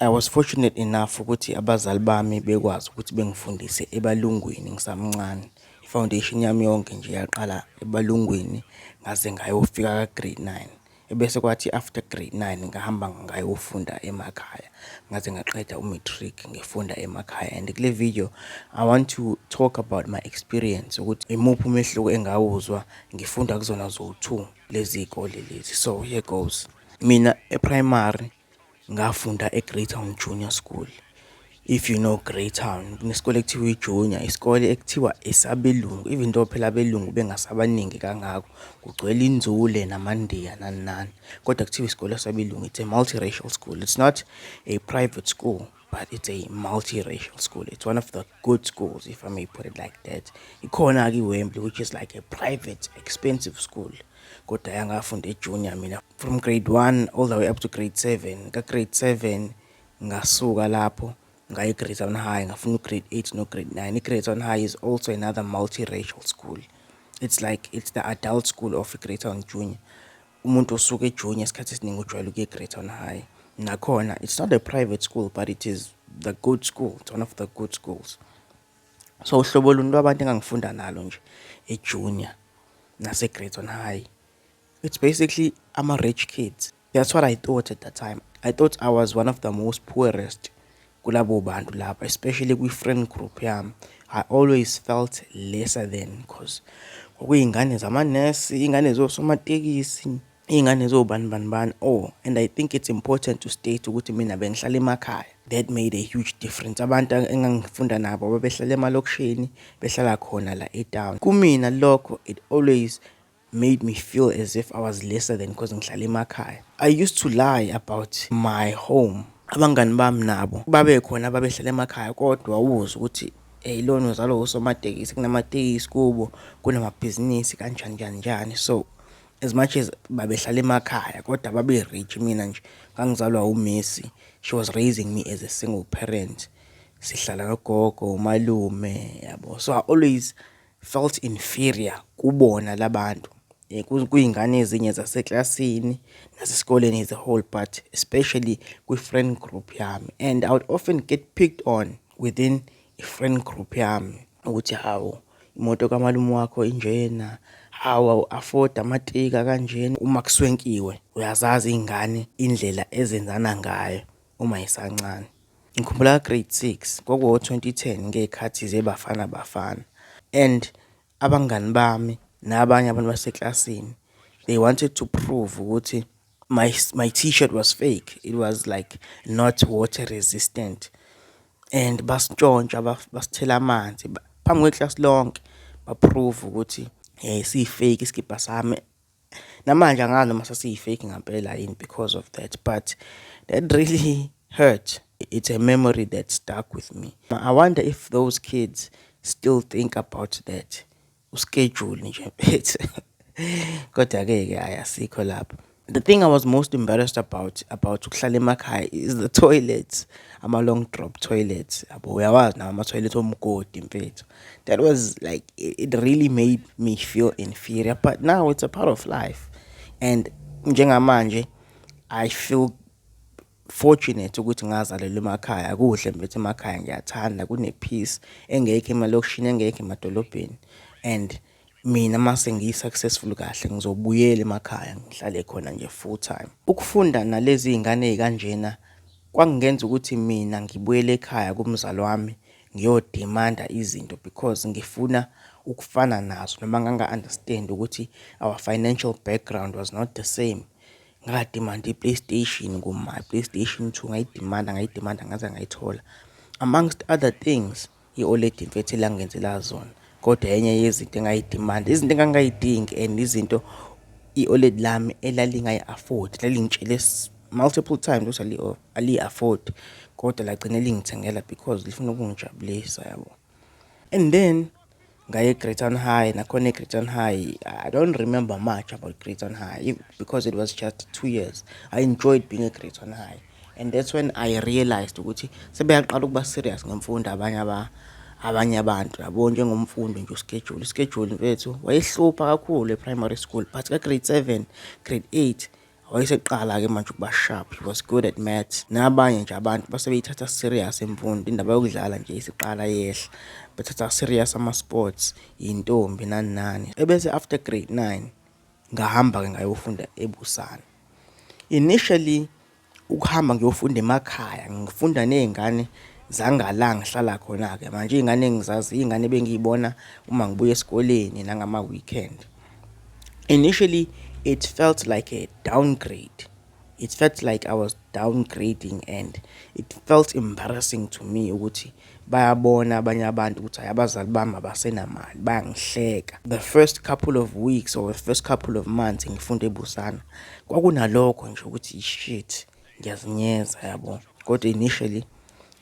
I was fortunate enough ukuthi abazali bami bekwazi ukuthi bengifundise ebalungwini ngisamncane. I-foundation yami yonke nje yaqala ebalungwini ngaze ngayofika ka-grade 9. Ebese kwathi after grade 9 ngahamba ngayofunda emakhaya, ngaze ngaqeda u-matric ngifunda emakhaya. And kule video I want to talk about my experience, ukuthi imuphi umehluko engawuzwa ngifunda kuzona zowu-two lezi y'kole lezi. So here goes. Mina e-primary ngafunda e-Greytown Junior School. If you know Greytown, kunesikole ekuthiwa i-Junior, isikole ekuthiwa esabelungu, even though phela abelungu bengasabaningi kangako, kugcwele inzule namaNdiya nani nani, kodwa kuthiwa isikole sabelungu. It's a multiracial school. It's not a private school, but it's a multiracial school. It's one of the good schools, if I may put it like that. Ikhona-ke i-Wembley, which is like a private expensive school, kodwa yangafunda e-Junior mina from grade 1 all the way up to grade 7. Ka-grade 7 ngasuka lapho ngaya e-Greytown High, ngafunda u-grade 8 no-grade 9. I-Greytown High is also another multiracial school. It's like it's the adult school of i-Greytown Junior. Umuntu osuka e-Junior isikhathi esiningi ujwayele ukuya e-Greytown High. Nakhona it's not a private school, but it is the good school. It's one of the good schools. So uhlobo luni lwabantu engangifunda nalo nje e-Junior nase-Greytown High, it's basically ama-rich kids. That's what I thought at that time. I thought I was one of the most poorest kulabo bantu lapha, especially kwi-friend group yami. I always felt lesser than because kwakuyingane zamanesi, iy'ngane zosomatekisi, iy'ngane zobani bani bani. Oh, and I think it's important to state ukuthi mina bengihlala emakhaya. That made a huge difference. Abantu engangifunda nabo babehlala emalokishini, behlala khona la e-town. Kumina lokho, it always made me feel as if I was lesser than because ngihlala emakhaya. I used to lie about my home. Abangani bami nabo babekhona babehlala emakhaya, kodwa wawuzwa ukuthi, hey, lona uzalwa usomatekisi, kunamatekisi kubo, kunamabhizinisi, kanjani njani njani. So as much as babehlala emakhaya, kodwa babe rich. Mina nje ngangizalwa umesi. She was raising me as a single parent, sihlala nogogo, umalume, yabo. So I always felt inferior kubona labantu, kuyingane ezinye zaseklasini nasesikoleni as a whole, but especially kwi-friend group yami. And I would often get picked on within i-friend group yami ukuthi, "Hawu, imoto kamalume wakho injena, hawu, awu-afford amatika kanjena." Uma kuswenkiwe, uyazazi iy'ngane indlela ezenzana ngayo uma yisancane. Ngikhumbula ka-grade 6, kwakuwo-2010, ngey'khathi zeBafana Bafana, and abangani bami nabanye abantu baseklasini, they wanted to prove ukuthi my T-shirt was fake. It was like not water resistant, and basitshontsha, basithela amanzi phambi kweklasi lonke, ba-prove ukuthi siyi-fake isikibha sami. Namanje angazi noma sasiyi-fake ngampela yini because of that, but that really hurt. It's a memory that stuck with me. I wonder if those kids still think about that u-schedule nje mfethu. Kodwa-ke ke hhayi, asikho lapho. The thing I was most embarrassed about ukuhlala emakhaya is the toilets, ama-long drop toilets, yabo. Uyawazi nawo ama-toilet omgodi, mfethu. That was like, it really made me feel inferior, but now it's a part of life. And njengamanje I feel fortunate ukuthi ngazalelwa emakhaya. Kuhle mfethu emakhaya, ngiyathanda, kune-peace engekho emalokishini, engekho emadolobheni. And mina mase ngiyi-successful kahle, ngizobuyela emakhaya, ngihlale khona nje full time. Ukufunda nalezi iy'ngane ey'kanjena kwangenza ukuthi mina ngibuyele ekhaya kumzali wami ngiyo-demand-a izinto because ngifuna ukufana nazo, noma nganga-understand ukuthi our financial background was not the same. Nga-demand-a i-PlayStation kuma, i-PlayStation 2, ngayi-demand-a, ngayi-demand-a ngaze ngayithola. Amongst other things i-oledi mfethu elangenzela zona, kodwa enye yezinto engayi-demand-a, izinto engangayidingi and izinto i-oledi lami elalingayi-afford, lalingitshele multiple times ukuthi aliyi-afford, kodwa lagcina lingithengela because lifuna ukungijabulisa, yabo. And then ngaya e-Greytown High. Nakhona e-Greytown High, I don't remember much about Greytown High because it was just 2 years. I enjoyed being at Greytown High, and that's when I realized ukuthi sebeyaqala ukuba serious ngemfundo abanye abantu, yabo, njengomfundo nje u-schedule. U-schedule mfethu wayehlupha kakhulu e-primary school, but ka-grade 7, grade 8 Wayeseqala-ke manje ukuba sharp, he was good at maths. Nabanye nje abantu base beyithatha serious imfundo, indaba yokudlala nje isiqala yehla. Bethatha serious ama-sports, iy'ntombi nani nani. Ebese after grade 9 ngahamba-ke ngayofunda eBusana. Initially ukuhamba ngiyofunda emakhaya, ngifunda ney'ngane zangala ngihlala khona-ke manje. Iy'ngane engizazi, iy'ngane ebengiy'bona uma ngibuya esikoleni nangama-weekend. Initially it felt like a downgrade. It felt like I was downgrading and it felt embarrassing to me ukuthi bayabona abanye abantu ukuthi hhayi, abazali bami abasenamali, bayangihleka. The first couple of weeks or the first couple of months ngifunda eBusana, kwakunalokho nje ukuthi shit, ngiyazinyeza yabo. Kodwa initially,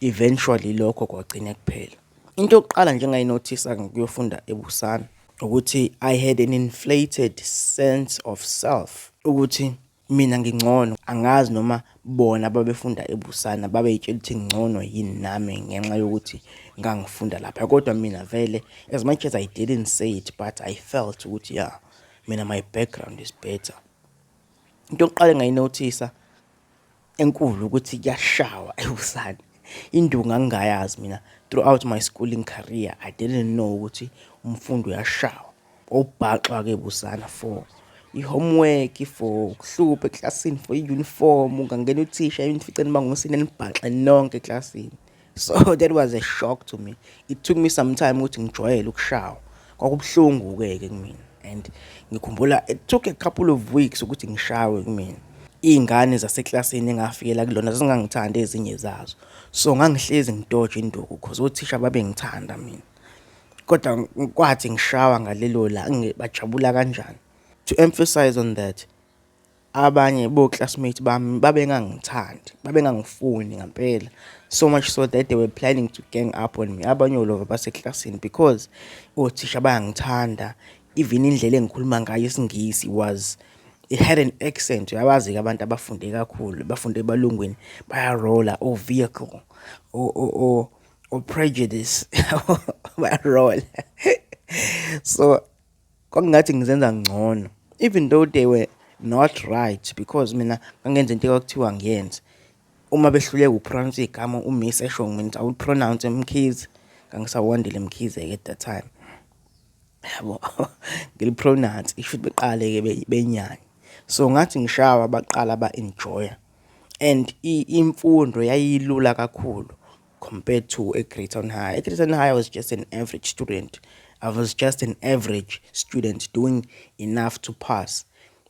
eventually lokho kwagcina kuphela. Into yokuqala nje engayinothisa ngokuyofunda eBusana ukuthi I had an inflated sense of self, ukuthi mina ngingcono. Angazi noma bona ababefunda eBusana babey'tshela ukuthi ngcono yini nami ngenxa yokuthi ngangifunda lapha, kodwa mina vele, as much as I didn't say it, but I felt ukuthi yeah, mina my background is better. Into yokuqala engayinothisa enkulu ukuthi kuyashawa eBusana. Induku ngangingayazi mina throughout my schooling career. I didn't know ukuthi umfundi uyashawa. Wawubhaxwa-ke eBusana for i-homework, for ukuhlupha eklasini, for i-uniform. Ungangena uthisha enifice nibanga umsindo, nibhaxe nonke eklasini. So that was a shock to me. It took me some time ukuthi ngijwayele ukushawa. Kwakubuhlungu-ke ke kumina and ngikhumbula it took a couple of weeks ukuthi ngishawe kumina. Iy'ngane zaseklasini engafikela kulona zazingangithandi ezinye zazo, so ngangihlezi ngidoja induku cause othisha babengithanda mina. Kodwa kwathi ngishawa ngalelo langa, bajabula kanjani. To emphasize on that, abanye bo-classmate bami babengangithandi, babengangifuni ngampela, so much so that they were planning to gang up on me. Abanye olova baseklasini because othisha bayangithanda, even indlela engikhuluma ngayo isiNgisi was, it had an accent. Uyabazi-ke abantu abafunde kakhulu, bafunde ebalungwini, baya-roll-a o-vehicle, o-prejudice, baya-roll-a. So kwakungathi ngizenza ngcono even though they were not right, because mina ngangenza into ekwakuthiwa ngiyenze. Uma behluleka uku-pronounce igama, umiss esho mina ukuthi awuli-pronounce Mkhize, ngangisawandile Mkhize-ke at that time yabo, ngili-pronounce isho ukuthi beqale-ke benyanya. So ngathi ngishawa baqala ba-enjoy-a and imfundo yayilula kakhulu compared to e-Greytown High. E-Greytown High I was just an average student. I was just an average student doing enough to pass.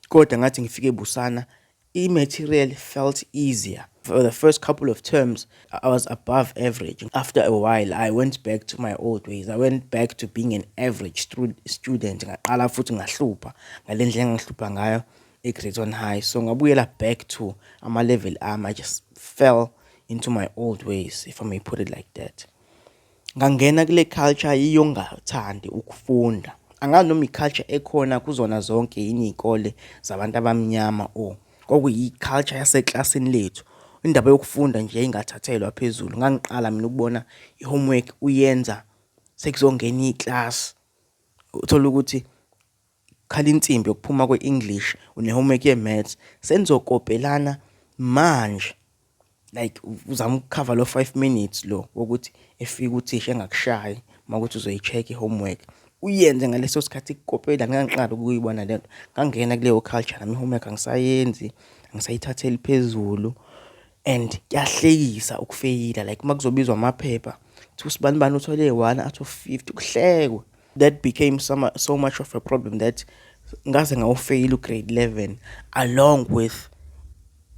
Kodwa ngathi ngifike eBusana, i-material felt easier. For the first couple of terms, I was above average. After a while, I went back to my old ways. I went back to being an average student. Ngaqala futhi ngahlupha ngale ndlela engangihlupha ngayo e-Greytown High. So ngabuyela back to ama-level ami. I just fell into my old ways, if I may put it like that. Ngangena kule culture yongathandi ukufunda. Angazi noma i-culture ekhona kuzona zonke yini iy'kole zabantu abamnyama or kwakuyi-culture yaseklasini lethu. Indaba yokufunda nje yayingathathelwa phezulu. Ngangiqala mina ukubona i-homework uyenza sekuzongena iklasi. Uthole ukuthi kukhala insimbi yokuphuma kwe-English, une-homework ye-maths, senizokopelana manje. Like uzama ukukhava lo 5 minutes lo wokuthi efika uthisha engakushayi makuthi uzoyi-check i-homework. Uyenze ngaleso sikhathi ikukopela. Ngangiqala ukuyibona lento. Ngangena kuleyo culture nami, i-homework angisayenzi, angisayithatheli phezulu and kuyahlekisa ukufeyila, like uma kuzobizwa amaphepha kuthiwa usibanibani uthole 1 out of 50, kuhlekwe. That became so much of a problem that ngaze ngawufeyila u-grade 11 along with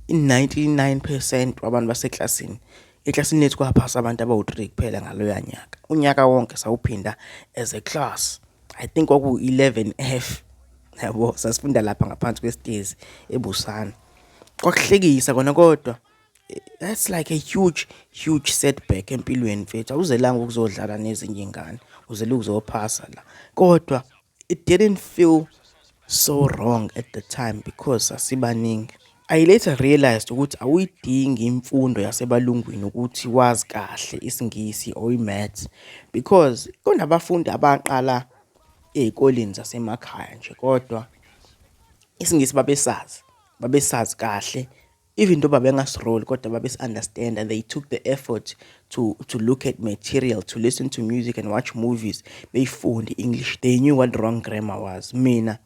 i-99% wabantu baseklasini. Eklasini lethu kwaphasa abantu abawu-3 kuphela ngaloya nyaka. Unyaka wonke sawuphinda as a class. I think kwaku-11 F yabo, sasifunda lapha ngaphansi kwesitezi eBusana. Kwakuhlekisa kona, kodwa that's like a huge, huge setback empilweni, mfethu. Awuzelanga ukuzodlala nezinye iy'ngane, uzele ukuzophasa la. Kodwa it didn't feel so wrong at the time because sasibaningi. I later realized ukuthi awuyidingi imfundo yasebalungwini ukuthi wazi kahle isiNgisi or i-maths, because kunabafundi abaqala ey'koleni zasemakhaya nje kodwa isiNgisi babesazi. Babesazi kahle even though babengasiroli, kodwa babesi-understand-a. They took the effort to look at material, to listen to music and watch movies, beyifunde i-English. They knew what wrong grammar was. Mina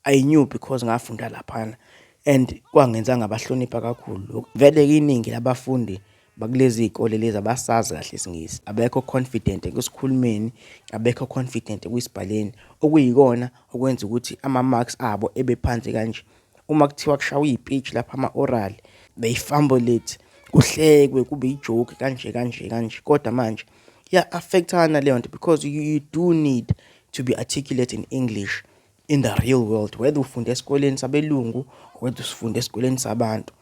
I knew because ngafunda laphana and kwangenza ngabahlonipha kakhulu. Vele-ke iningi labafundi bakulezi iy'kole lezi abasazi kahle isiNgisi, abekho confident ekusikhulumeni, abekho confident ekusibhaleni, okuyikona okwenza ukuthi ama-marks abo ebe phansi kanje. Uma kuthiwa kushawa iy'pitshi lapha, ama-oral, they fumble it, kuhlekwe, kube i-joke kanje kanje kanje. Kodwa manje iya-affect-ana leyo nto because you do need to be articulate in English in the real world, whether ufunda esikoleni sabelungu, whether usifunda esikoleni sabantu.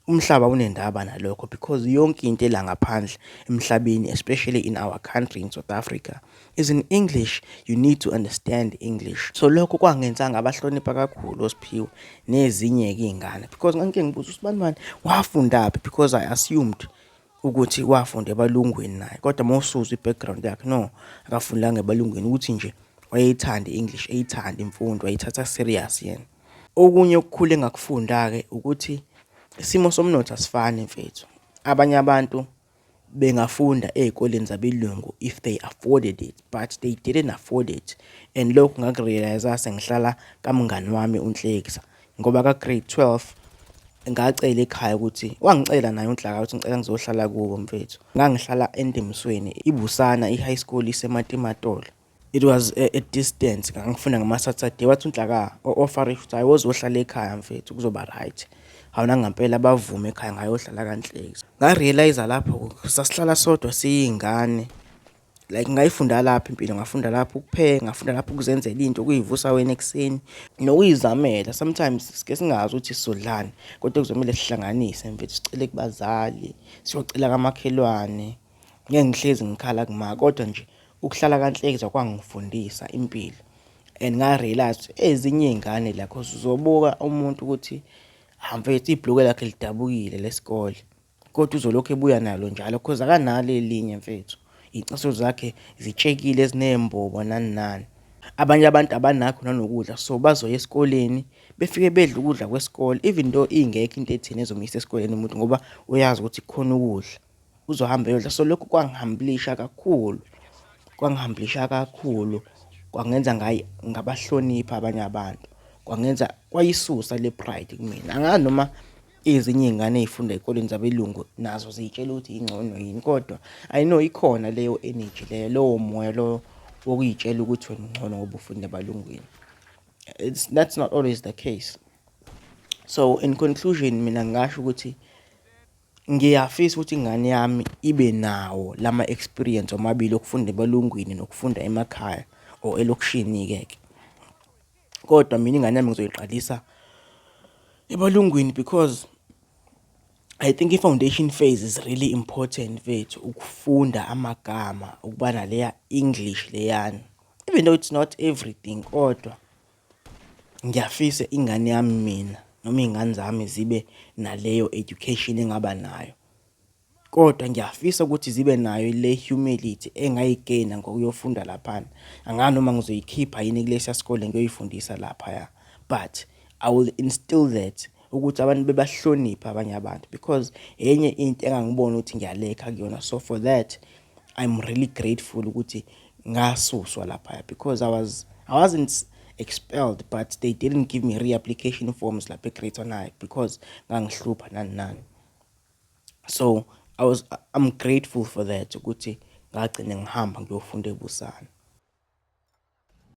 Umhlaba unendaba nalokho because yonke into ela ngaphandle emhlabeni, especially in our country, in South Africa, is in English. You need to understand English. So lokho kwangenza ngabahlonipha kakhulu oSiphiwe nezinye-ke iy'ngane because ngangike ngibuza ukuthi bani wafundaphi, because I assumed ukuthi wafunda ebalungwini naye. Kodwa uma usuzwa i-background yakhe, no, akafundanga ebalungwini, ukuthi nje wayeyithanda i-English, eyithanda imfundo, wayithatha serious yena. Okunye okukhulu engakufunda-ke ukuthi isimo somnotho asifani, mfethu. Abanye abantu bengafunda ey'koleni zabelungu if they afforded it, but they didn't afford it, and lokhu ngaku-realise-a sengihlala kamngani wami uNhlekisa, ngoba ka-grade 12 ngacela ekhaya ukuthi, wangicela naye uNhlaka ukuthi ngicela ngizohlala kubo, mfethu. Ngangihlala eNdimisweni, iBusana i-high school iseMatimatolo. It was a distance. Ngangifunda ngama-Saturday. Wathi uNhlaka, o-offer-isha ukuthi, "Hhayi, wozohlala ekhaya mfethu, kuzoba right." Hawu, nangampela bavuma ekhaya, ngayohlala kaNhlekisa. Nga-realise-a lapho sasihlala sodwa siyiy'ngane, like ngayifunda lapho impilo, ngafunda lapho ukupheka, ngafunda lapho ukuzenzela into, ukuyivusa wena ekuseni nokuyizamela. Sometimes sike singazi ukuthi sizodlani, kodwa kuzomele sihlanganise, mfethu, sicele kubazali, siyocela kamakhelwane. Ngeke ngihlezi ngikhala kuma, kodwa nje ukuhlala kaNhlekisa kwangifundisa impilo and nga-realise ezinye iy'ngane la, 'cause uzobuka umuntu ukuthi, ha mfethu, ibhulukwe lakhe lidabukile lesikole, kodwa uzolokhu ebuya nalo njalo 'cause akanalo elinye, mfethu. Iy'cathulo zakhe zitshekile, eziney'mbobo, nani nani. Abanye abantu abanakho nanokudla, so bazoya esikoleni befike bedle ukudla kwesikole even though ingekho into etheni ezomuyisa esikoleni umuntu, ngoba uyazi ukuthi kukhona ukudla, uzohamba eyodla. So lokhu kwangi-humble-isha kakhulu, kwangi-humble-isha kakhulu, kwangenza ngabahlonipha abanye abantu, kwangenza kwayisusa le pride kumina. Angazi noma ezinye iy'ngane ey'funda ey'koleni zabelungu nazo ziy'tshela ukuthi y'ngcono yini, kodwa I know ikhona leyo energy leyo, lowo moya lo wokuy'tshela ukuthi wena ungcono ngoba ufunda ebalungwini. It's that's not always the case. So in conclusion, mina ngingasho ukuthi ngiyafisa ukuthi ingane yami ibe nawo lama-experience omabili, okufunda ebalungwini nokufunda emakhaya or elokishini-ke ke. Kodwa mina ingane yami ngizoyiqalisa ebalungwini because I think i-foundation phase is really important, mfethu, ukufunda amagama, ukuba naleya English leyana. Even though it's not everything, kodwa ngiyafisa ingane yami mina noma iy'ngane zami zibe naleyo education engaba nayo. Kodwa ngiyafisa ukuthi zibe nayo le humility engayi-gain-a ngokuyofunda laphana. Angazi noma ngizoyikhipha yini kulesiya sikole ngiyoyifundisa laphaya, but I will instill that ukuthi abantu bebahloniphe abanye abantu because enye into engangibona ukuthi ngiya-lack-a kuyona. So for that I'm really grateful ukuthi ngasuswa laphaya because I wasn't expelled, but they didn't give me reapplication forms lapha e-Greytown High because ngangihlupha, nani nani. So I'm grateful for that ukuthi ngagcine ngihamba ngiyofunda eBusana.